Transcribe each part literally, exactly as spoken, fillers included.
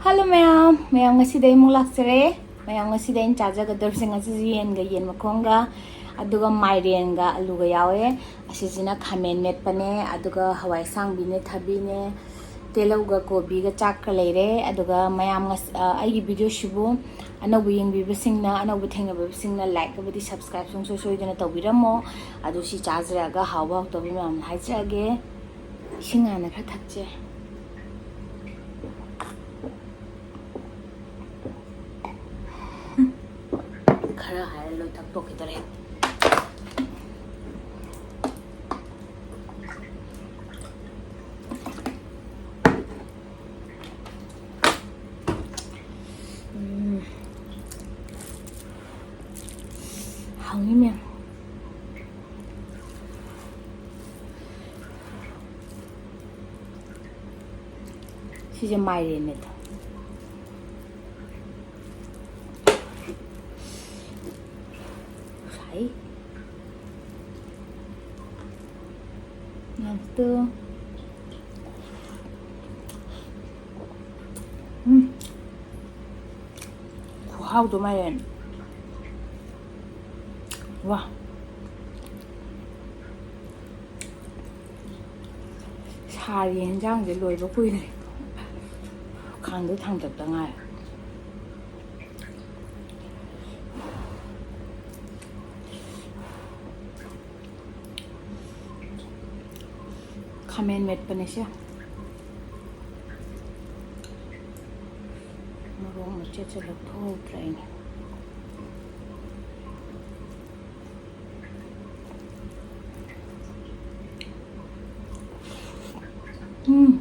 Hello ꯃꯌꯥꯝ, ꯃꯌꯥꯝ ꯉꯁꯤꯗꯤ ꯑꯩ ꯑꯃꯨꯛ ꯂꯥꯛꯆꯔꯦ꯫ ꯃꯌꯥꯝ ꯉꯁꯤꯗꯤ ꯑꯩꯅ ꯆꯥꯖꯒꯗꯧꯔꯤꯁꯦ ꯉꯁꯤꯁꯦ ꯌꯦꯟꯒ ꯌꯦꯟ ꯃꯈꯣꯡꯒ, ꯑꯗꯨꯒ ꯃꯥꯏꯔꯦꯟꯒ ꯑꯂꯨꯒ ꯌꯥꯎꯋꯦ꯫ ꯑꯁꯤꯁꯤꯅ ꯈꯥꯃꯦꯟ ꯃꯦꯠꯄꯅꯦ, ꯑꯗꯨꯒ ꯍꯋꯥꯏ ꯑꯁꯥꯡꯕꯤꯅꯦ, ꯊꯕꯤꯅꯦ, ꯇꯤꯜꯍꯧꯒ ꯀꯣꯕꯤꯒ ꯆꯥꯛꯀ ꯂꯩꯔꯦ꯫ ꯑꯗꯨꯒ ꯃꯌꯥꯝ ꯉꯁ-, ꯑ, ꯑꯩꯒꯤ ꯚꯤꯗꯤꯑꯣꯁꯤꯕꯨ ꯑꯅꯧꯕ ꯌꯦꯡꯕꯤꯕꯁꯤꯡꯅ, ꯑꯅꯧꯕ ꯊꯦꯡꯅꯕꯁꯤꯡꯅ like ꯑꯃꯗꯤ subscribe ꯁꯨꯡꯁꯣꯏ ꯁꯣꯏꯗꯅ ꯇꯧꯕꯤꯔꯝꯃꯣ꯫ ꯑꯗꯨ ꯁꯤ ꯆꯥꯖꯔꯒ ꯍꯥꯎꯕ ꯍꯥꯎꯇꯕ ꯃꯌꯥꯝ ꯍꯥꯏꯖꯔꯛꯑꯒꯦ꯫ ꯏꯁꯤꯡ ꯍꯥꯟꯅ ꯈꯔ ꯊꯛꯁꯦ꯫ ꯈꯔ ꯍꯥꯏꯔ ꯂꯣꯏ ꯊꯛꯇꯣꯛꯈꯤꯗꯣꯔꯦ꯫ ꯎꯝ꯫ ꯍꯥꯎꯅꯤ ꯃꯌꯥꯝ꯫ ꯁꯤꯁꯦ ꯃꯥꯏꯔꯦꯟꯅꯦ꯫ ꯁꯥꯏ꯫ ꯉꯥꯛꯇ꯫ ꯎꯝ꯫ ꯈꯨꯍꯥꯎꯗꯣ ꯃꯥꯏꯔꯦꯟ꯫ ꯋꯥ꯫ ꯁꯥꯔꯤ ꯌꯦꯟꯖꯥꯡꯁꯦ ꯂꯣꯏꯕ ꯀꯨꯏꯔꯦ꯫ ꯈꯥꯡꯗ ꯊꯥꯡꯗꯕꯗ ꯉꯥꯏꯔꯦ꯫ ꯈꯥꯃꯦꯟ ꯃꯦꯠꯄꯅꯦ ꯁꯦ꯫ ꯃꯣꯔꯣꯛ ꯃꯆꯦꯠꯁꯦ ꯂꯧꯊꯣꯛꯍꯧꯗ꯭ꯔꯦ ꯑꯩꯅ꯫ ꯎꯝ꯫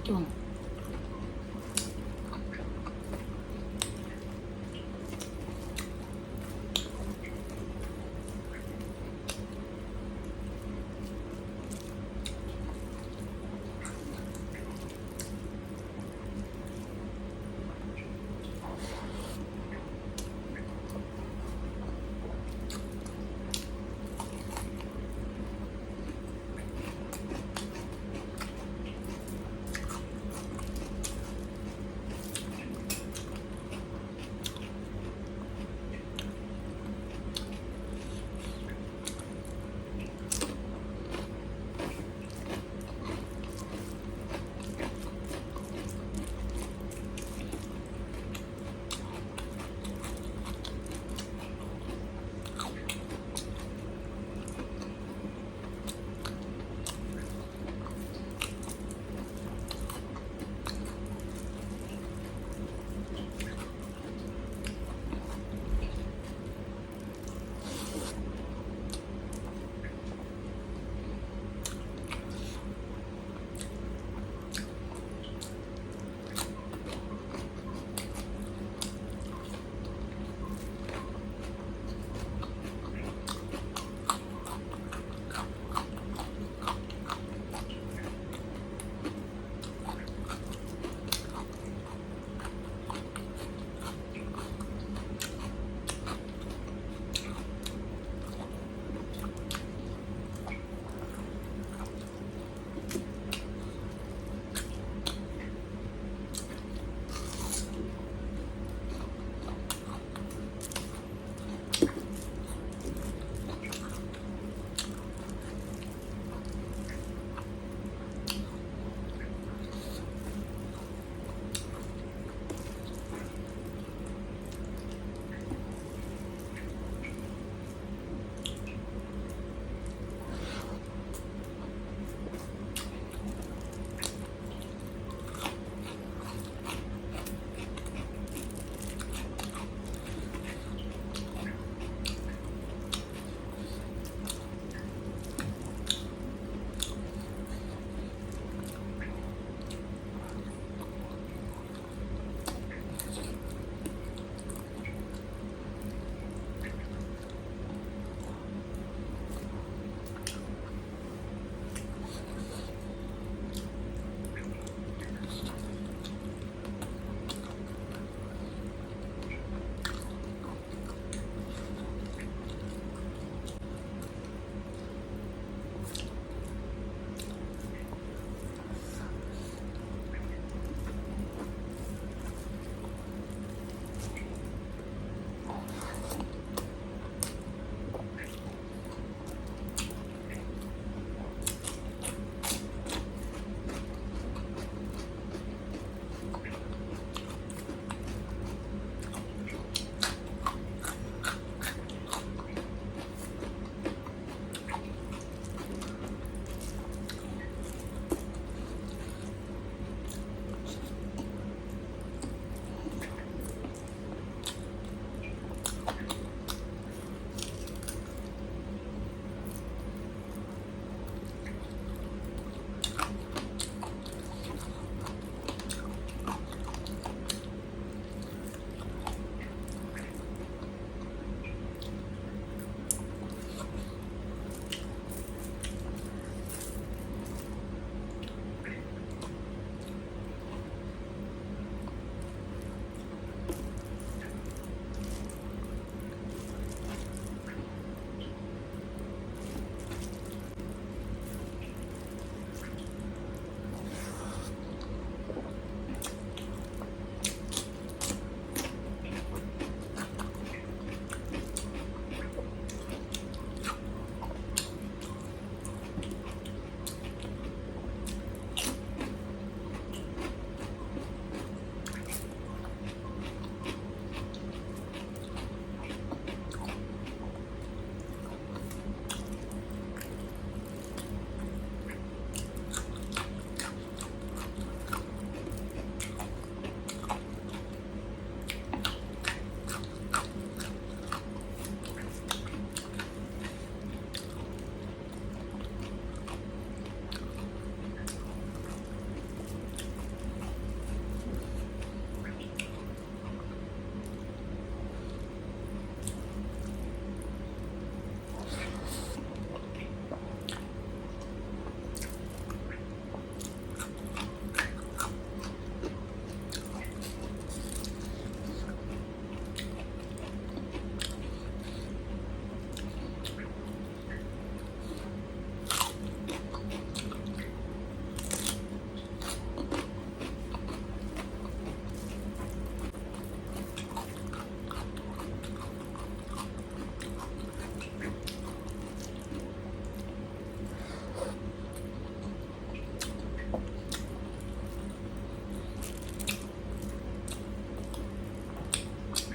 ꯇꯣꯡ꯫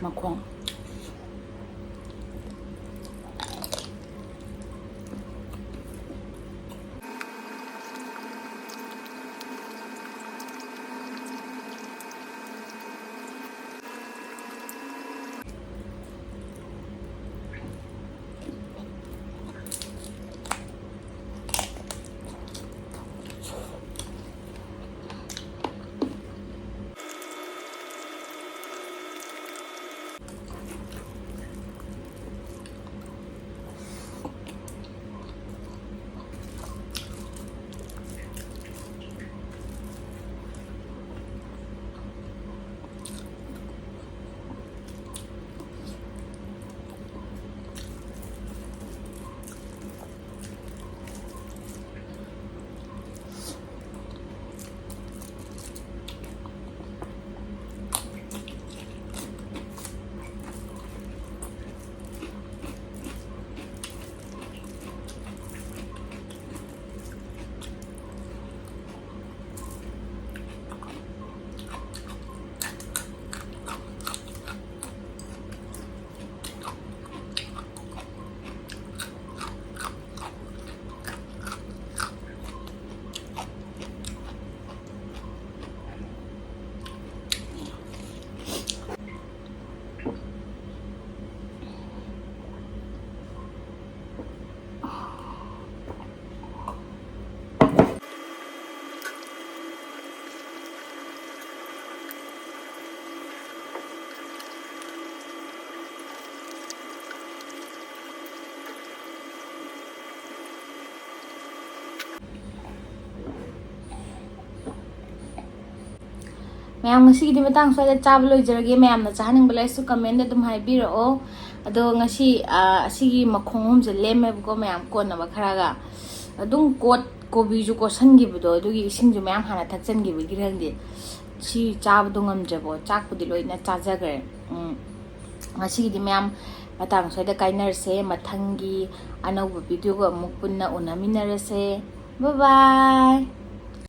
ꯃꯈꯣꯡ꯫ ꯃꯌꯥꯝ, ꯉꯁꯤꯒꯤꯗꯤ ꯃꯇꯥꯡ ꯁ꯭ꯋꯥꯏꯗ ꯆꯥꯕ ꯂꯣꯏꯖꯔꯒꯦ꯫ ꯃꯌꯥꯝꯅ ꯆꯥꯍꯟꯅꯤꯡꯕ ꯂꯩꯔꯁꯨ comment ꯑꯗꯨꯝ ꯍꯥꯏꯕꯤꯔꯛꯑꯣ꯫ ꯑꯗꯣ ꯉꯁꯤ, ꯑ, ꯑꯁꯤꯒꯤ ꯃꯈꯣꯡ ꯑꯍꯨꯝꯁꯦ ꯂꯦꯝꯃꯦꯕꯀꯣ, ꯃꯌꯥꯝ, ꯀꯣꯟꯅꯕ ꯈꯔꯒ꯫ ꯑꯗꯨꯝ ꯀꯣꯠ-, ꯀꯣꯕꯤꯁꯨ ꯀꯣꯠꯁꯟꯈꯤꯕꯗꯣ, ꯑꯗꯨꯒꯤ ꯏꯁꯤꯡꯁꯨ ꯃꯌꯥꯝ ꯍꯥꯟꯅ ꯊꯛꯆꯟꯈꯤꯕꯒꯤ ꯈꯪꯗꯦ, ꯁꯤ ꯆꯥꯕꯗꯣ ꯉꯝꯗ꯭ꯔꯦꯕꯣ꯫ ꯆꯥꯛꯄꯨꯗꯤ ꯂꯣꯏꯅ ꯆꯥꯖꯈ꯭ꯔꯦ꯫ ꯎꯝ, ꯉꯁꯤꯒꯤꯗꯤ ꯃꯌꯥꯝ ꯃꯇꯥꯡ ꯁ꯭ꯋꯥꯏꯗ ꯀꯥꯏꯅꯔꯁꯦ꯫ ꯃꯊꯪꯒꯤ ꯑꯅꯧꯕ video ꯒ ꯑꯃꯨꯛ ꯄꯨꯟꯅ ꯎꯅꯃꯤꯟꯅꯔꯁꯦ꯫ Bye bye꯫